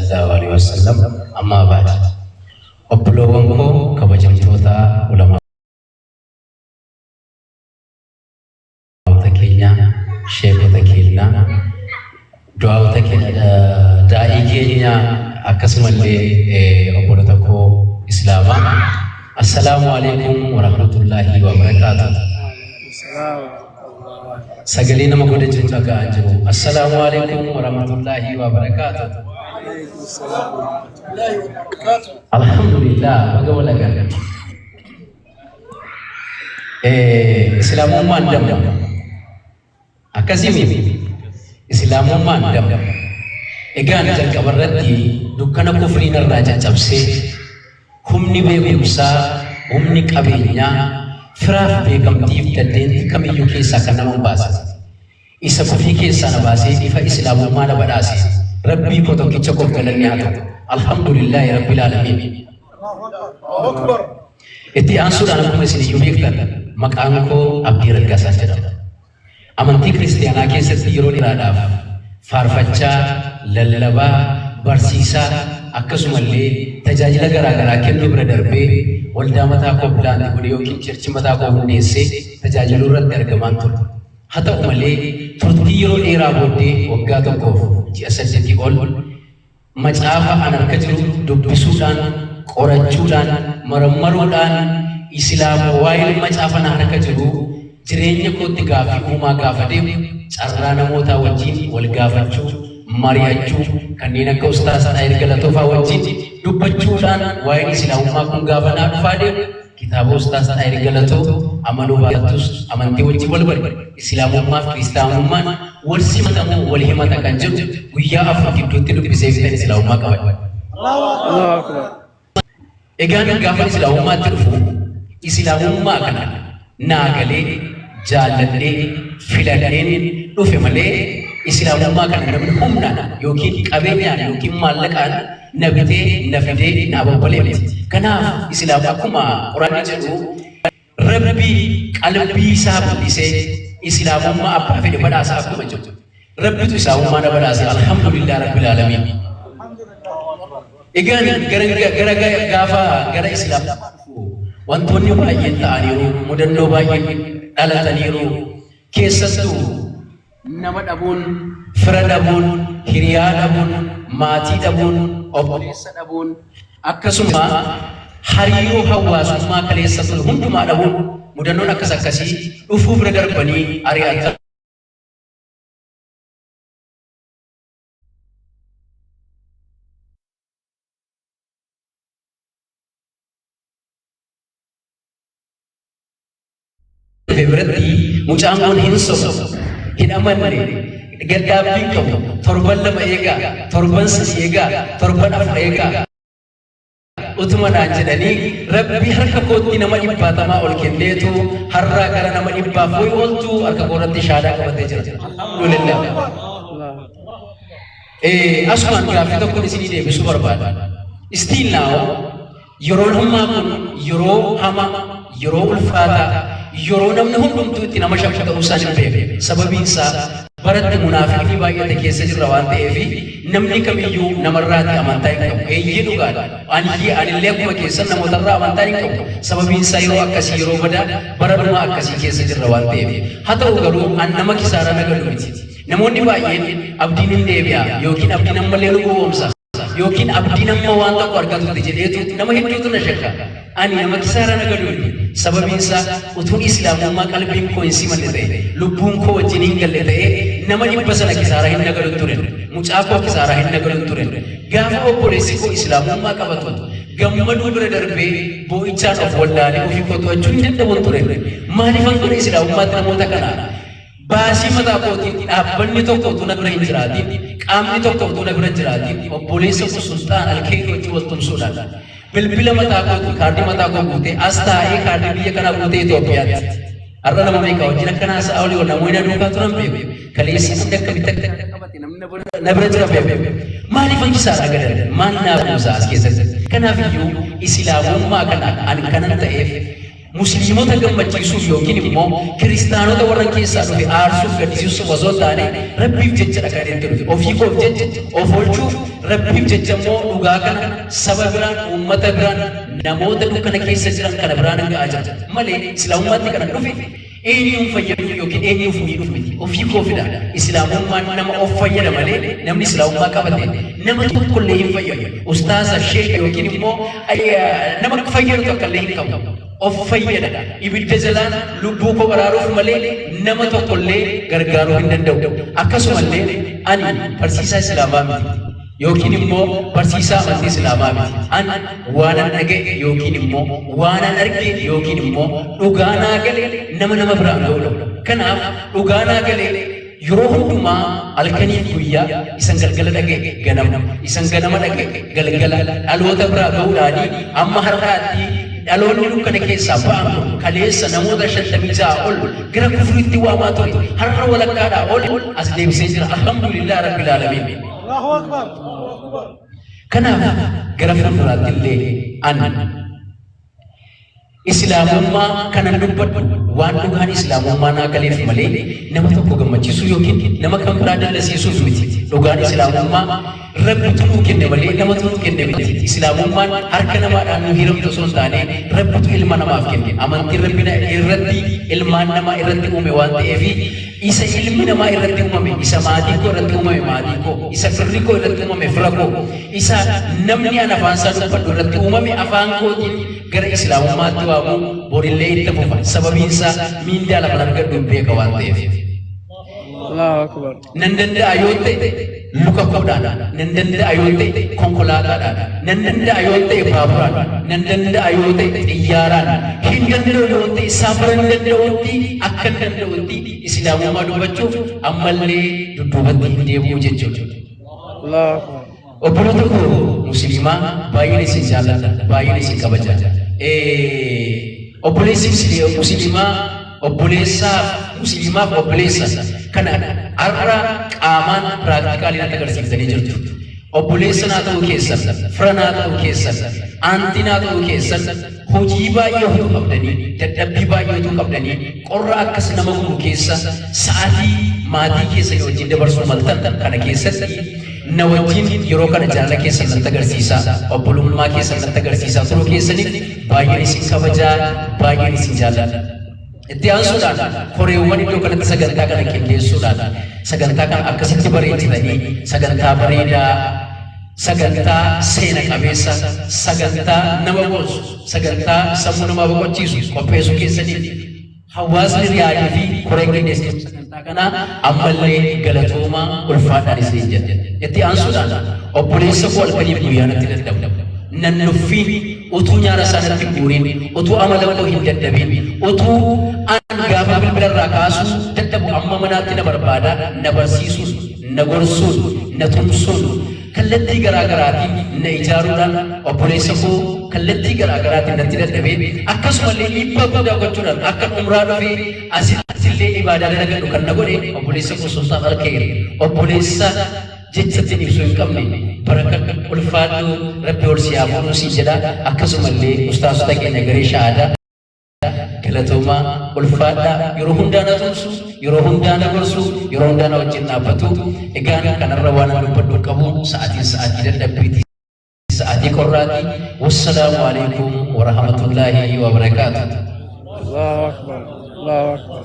sallallahu alaihi wasallam. Ammaa ba'd. Obboloowwan koo kabajamtoota ulamaa'ota keenya, sheekota keenya, du'aa'ota keenya, daa'ii keenya, akkasumallee obbolota koo Islaamaa. Assalaamu alaikum warahmatullaahi wabarakaatuh. Sagalee nama goda jiru dhaga'aa jiru. Assalaamu alaikum warahmatullaahi wabarakaatuh. Alhamdulillah, baga wal agarre. Islaamummaan damma. Akkasii miti. Islaamummaan damma. Egaan jalqaba irratti dukkana kufrii narraa caccabsee, humni beekumsaa, humni qabeenyaa, firaaf beekamtiif dandeettii kamiyyuu keessaa kan nama hin baasne, isa kufrii keessaa na baasee ifa Islaamummaa na badhaase Rabbii koo tokkicha koof galanni haa ta'u. Alhamdulillaahi Rabbil Aalamiin. Itti aansuudhaan, akkuma isin iyyuu beektan, maqaan koo Abdii Raggaasaa jedhama. Amantii Kiristiyaanaa keessatti yeroo dheeraadhaaf faarfachaa, lallabaa, barsiisaa, akkasumallee tajaajila garaa garaa kennuu bira darbee waldaa mataa koo plant godhee yookiin church mataa koo hundeessee tajaajiluu irratti argamaan ture. Haa ta'u malee, turtii yeroo dheeraa booddee, waggaa 1 fi ji'a 8 ol, macaafa an harka jiru dubbisuudhaan, qorachuudhaan, marammaruudhaan, Islaama waa'ee macaafa na harka jiru jireenya kootti gaaffii uumaa gaafa deemu, carraa namootaa wajjin wal gaafachuu, mari'achuu, kanneen akka Ustaas Xaayir Galatoofaa wajjin dubbachuudhaan, waa'een Islaamummaa kun gaafa naa dhufaa deemu, kitaaba Ustaas Xaayir Galatoo amanuu baattus amantii wajjin wal bari, Islaamummaa fi Kiristaanummaan wal simatamoo wal himata kan jedhu guyyaa 4 gidduutti dubbisee fitan Islaamummaa qabadhe. Allahu Akbar. Egaan gaafa Islaamummaatti dhufu, Islaamummaa kana naa galee, jaalladhee, filadheen dhufe malee, Islaamummaa kana namni humnaan yookiin qabeenyaan yookiin maallaqaan na bitee, na fidee, na ababbalee miti. Kanaaf Islaam akkuma Quraanni jedhu, Rabbi qalbii isaa bal'isee Islaamummaa abbaa fedhe badhaasa akkuma jedhu. Rabbitu Islaamummaa na badhaase. Alhamdulillah Rabbil Aalamiin. Egaan gara gaafa gara Islaamaa dhufu wantoonni baay'een ta'aniiru, mudannoo baay'een dhalataniiru. Keessattuu nama dhabuun, fira dhabuun, hiriyaa dhabuun, maatii dhabuun, obboleessa dhabuun, akkasuma hariiroo hawaasummaa kaleessa ture hundumaa dhabuun, mudannoon akkas akkasii dhufuu bira darbanii ari'ata. Dhufe biratti mucaan kun hin sobu, hin amanne, gaddaabbii qabu, torban 2 eegaa, torban 3 eegaa, torban 4 eegaa utuma naan jedhanii, Rabbi harka kootti nama dhibbaatamaa ol kenneetu har'aa gara nama dhibbaaf wayi oltu harka koorratti shaadaa qabatee jira. Alhamdulillah. Asumaan gaaffii tokko isinii deebisuu barbaada. Still now, yeroon ammaa kun yeroo hamaa, yeroo ulfaataa, yeroo namni hundumtuu itti nama shakku ta'uu isaan hin beeku. Sababiin isaa baratti munaafiqni baay'ate keessa jirra waan ta'eef, namni kamiyyuu namarraatti amantaa hin qabu. Eeyyee, dhugaadha. Anillee akkuma keessan namootarraa amantaa hin qabu. Sababiin isaa yeroo akkasii, yeroo badaa bara dhumaa akkasii keessa jirra waan ta'eef. Haa ta'u garuu, an nama kisaaraa nagalu miti. Namoonni baay'een Abdiin hin deebi'a yookiin Abdiin ammallee nu gowwoomsa yookiin Abdiin amma waan tokko argatutti jedheetu nama hedduutu na shakka. Ani nama kisaaraa nagalu miti. Sababiin isaa utuun Islaamummaa qalbiin koo hin simanne ta'e, lubbuun koo wajjin hin galle ta'e, nama 100 sana kisaaraa hin nagalu ture. Mucaa koo kisaaraa hin nagalu ture. Gaafa obboleessi koo Islaamummaa qabatu gammaduu bira darbee boo'ichaan of wallaalee ofii koo to'achuu hin danda'u ture. Maaliifan gara Islaamummaatti namoota kana baasii mataa kootiin, dhaabbanni tokko utuu na bira hin jiraatin, qaamni tokko utuu na bira hin jiraatin, obboleessa koo Sultaan Alkeerii wajjin wal tumsuudhaan, bilbila mataa kootiin kaardii mataa koo guutee, as taa'ee kaardii biyya kanaa guutee Itoophiyaatti har'a nama meeqa wajjin akka naasa'a olii ol namoonni na duukaa turan beeku. Kaleessa namni akkamitti akka qabate namni na bira jira beeku. Maaliif kisaaraa gadan maal naa buusa as keessatti? Kanaaf iyyuu Islaamummaa kana ani kanan ta'eef Musliimota gammachiisuuf yookiin immoo kiristaanota warra keessaa dhufe aarsuuf, gaddisiisuuf osoo hin taane, Rabbiif jechadha kan itti dhufe. Ofii koof jecha of oolchuuf, Rabbiif jecha immoo dhugaa kana saba biraan, uummata biraan, namoota dukkana keessa jiran kana biraan ga'aa jira malee Islaamummaatti kana dhufe eenyuun fayyaduuf yookiin eenyuuf miidhuuf miti. Ofii koofidha. Islaamummaan nama of fayyada malee namni Islaamummaa qabate nama tokkollee hin fayyadu. Ustaaza, sheeka yookiin immoo nama fayyadu tokkollee hin qabu. Of fayyada. Ibidda jalaan lubbuu koo baraaruuf malee nama tokkollee gargaaruu hin danda'u. Akkasumallee ani barsiisaa Islaamaa miti, yookiin immoo barsiisaa amantii Islaamaa miti. An waanan dhaga'e yookiin immoo waanan arge yookiin immoo dhugaa naa gale nama biraan ga'udha. Kanaaf dhugaa naa gale yeroo hundumaa halkaniif guyyaa, isan galgala dhaga'e ganama, isan ganama dhaga'e galgala dhaloota biraa ga'uudhaanii amma har'aatti dhaloonni dukkana keessaa ba'an kun kaleessa namoota 56 ol gara kufriitti waamaa ture har'a walakkaadhaa ol as deebisee jira. Alhamdulillah Rabbil Aalamiin. Allahu Akbar. Kanaaf gara fuulduraatti illee an Islaamummaa kanan dubbadhu waan dhugaan Islaamummaa naa galeef malee nama tokko gammachiisuu yookiin nama kan biraa dallasiisuuf miti. Dhugaan Islaamummaa Rabbitu nuu kenne malee namatu nuu kenne miti. Islaamummaan harka namaadhaan nu hiramte osoo hin taane Rabbitu ilma namaaf kenne. Amantiin Rabbi irratti ilmaan namaa irratti uume waan ta'eef, isa ilmi namaa irratti uumame, isa maatii koo irratti uumame maatii koo, isa firri koo irratti uumame fira koo, isa namni an afaan isaa dubbadhu irratti uumame afaan kootiin gara Islaamummaatti waamu borillee itti fufa. Sababiin isaa miindaa lafan argadhu hin beeka waan ta'eef. Allahu Akbar. Nan danda'a yoo ta'e luka koodhaan, nan danda'a yoo ta'e konkolaataadhaan, nan danda'a yoo ta'e baaburaan, nan danda'a yoo ta'e xiyyaaraan, hin danda'u yoo ta'e safara hin danda'utti, akka hin danda'utti Islaamummaa dubbachuuf ammallee dudduubatti hin deebi'u jechuudha. Allahu Akbar. Obboloota koo Musliimaa, baay'een isin jaalladha, baay'een isin kabaja. Obboleessi Musliimaa obboleessaaf, Musliimaaf obboleessa. Kana har'a qaamaan practically natti agarsiiftanii jirtu. Obboleessa naa ta'uu keessan, fira naa ta'uu keessan, aantii naa ta'uu keessan, hojii baay'ee utuu qabdanii, dadhabbii baay'ee utuu qabdanii, qorra akkas nama gubu keessa sa'aatii maatii keessanii wajjin dabarsuu maltan kana keessatti na wajjin yeroo kana jaalala keessan natti agarsiisaa, obbolummaa keessan natti agarsiisaa turuu keessaniif baay'een isin kabajaa, baay'een isin jaalladha. Itti aansuudhaan koreewwan iddoo kanatti sagantaa kana qindeessuudhaan sagantaa kana akkasitti bareechitanii, sagantaa bareedaa, sagantaa seena qabeessa, sagantaa nama boonsu, sagantaa sammuu namaa boqochiisu qopheessuu keessaniif hawaasni Riyaadii fi koreen qindeessituu sagantaa kanaa ammallee galatoomaa, ulfaadhaan isiniin jedha. Itti aansuudhaan obboleessa koo halkaniif guyyaa natti dadhabu. Nan nuffiin, utuu nyaara isaa natti hin guuriin, utuu amala koo hin dadhabiin, utuu an gaafa bilbila irraa kaasuu dadhabu amma manaatti na barbaada, na barsiisuun, na gorsuun, na tumsuun, kallattii garaa garaatiin na ijaaruudhaan, obboleessa koo kallattii garaa garaatiin natti dadhabee, akkasumallee dhiibbaa guddaa gochuudhaan akka umraa dhufee asitti illee ibaadaa dalagadhu kan na godhe obboleessa koo Sultaan Alkeer, obboleessa jechatti ibsuu hin qabne, baraka ulfaadhu, Rabbi ol si haa fuudhuu siin jedha. Akkasumallee ustaasota keenya garee shahaadaa, galatoomaa, ulfaadhaa. Yeroo hundaa na tumsu, yeroo hundaa na gorsu, yeroo hundaa na wajjin dhaabbatu. Egaan kanarra waan an dubbadhu qabu, sa'aatiin sa'aatii dadhabbiiti, sa'aatii qorraati. Wassalaamu alaikum warahmatullaahi wabarakaatu. Allahu Akbar. Allahu Akbar.